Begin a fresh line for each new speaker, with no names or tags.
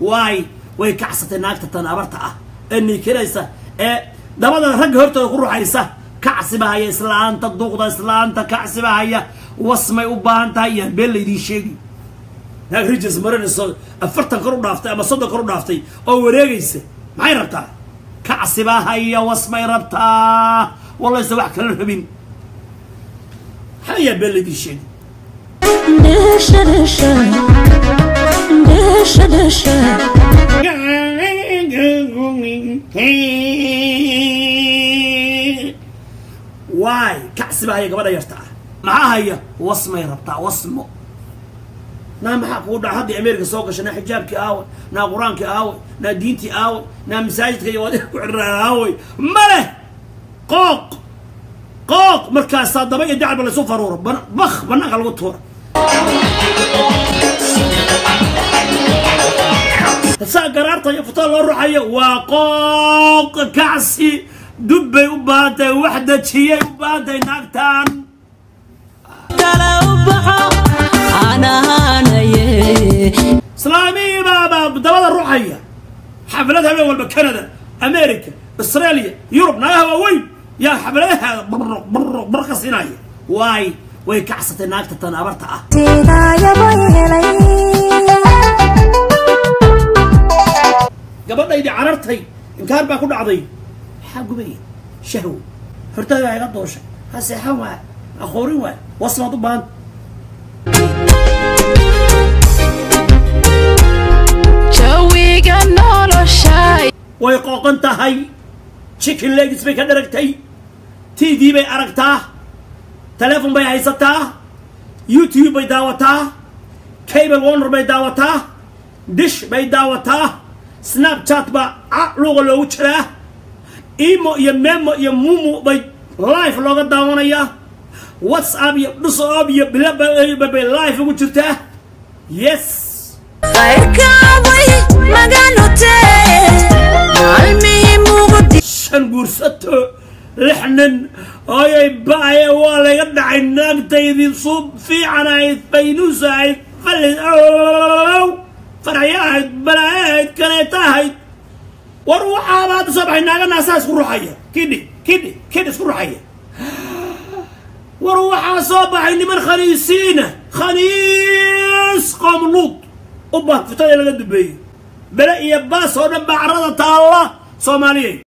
Waay way kacsatay naagta tan abarta ah ee niikinaysa ee dabada ragga hortooda ku ruxaysa. Kacsi baa haya islaanta duqda, islaanta kacsi baa haya, wasmay u baahan tahay. Yaan been laydiin sheegi. Naag rijis marinayso 40 kor u dhaaftay ama 30 kor u dhaaftay oo wareegaysa, maxay rabtaa? Kacsi baa haya, wasmay rabtaa, wallayse wax kala rabin. Maxaa yaa been laydiin sheegi?
Dheesha dheesha dheesha dheesha.
Waay kacsi baa haya gabadha yarta ah. Maxaa haya? Wasmay rabtaa, wasmo. Naa maxaa kugu dhaca haddii America soo gashay? Naa xijaabkii aaway, naa qur-aankii aaway, naa diintii aaway, naa masaajidka iyo wadiga ku xirraa aaway? Male qooq qooq. Markaasaa daba iyo dacalba laysu faruuro, bakh banaanka lagu tuura. Saa garaarta iyo futada loo ruxayo waa qooq, kacsi dub bay u baahan tahay, wax dajiyay u baahan tahay naagtan.
Kala u baxo anaanaye.
Islaamihii baabaa dabada ruxaya xaflad habeen walba, Canada, America, Australia, Yurub, naagaha waaweyn yaa xafladahaada brr brr brr ka siinaya. Waay way kacsatay naagta tan abarta ah. Gabadhaydii carartay, inkaar baa ku dhacday. Maxaa gubaya? Shahwo hortaada baa iga dooshay, ha seexan waay, ha qoorin waay, wasmaad u baahan.
Jawiga nolosha
way qooqan tahay, chicken legs bay ka dharagtay, TV bay aragtaa, telephone bay haysataa, YouTube bay daawataa, cable warner bay daawataa, dish bay daawataa, Snapchat baa luuqa loogu jiraa, imo iyo memo iyo mumu bay live looga daawanayaa, WhatsApp iyo dhusob iyo bilabay live ugu jirtaa. Yes,
qayrkaabay maganute maalmihii muqdi.
5 guursato, 6 nin ooyay ba'aya, waa laga dhacay naagtaydii suub fiican ahayd, faynuus ahayd, falli farxyo ahayd, balaayo ahayd, kaleeto ahayd. War waxaaba hadda soo baxay naaga naasaha isku ruxaya, kidhi kidhi kidhi isku ruxaya. War waxaa soo baxay niman khaniisiina, khaniis qoom luud u baahan futada laga dubeeyey, bele iyo baas oo dhan baa carrada taalla Soomaaliyay.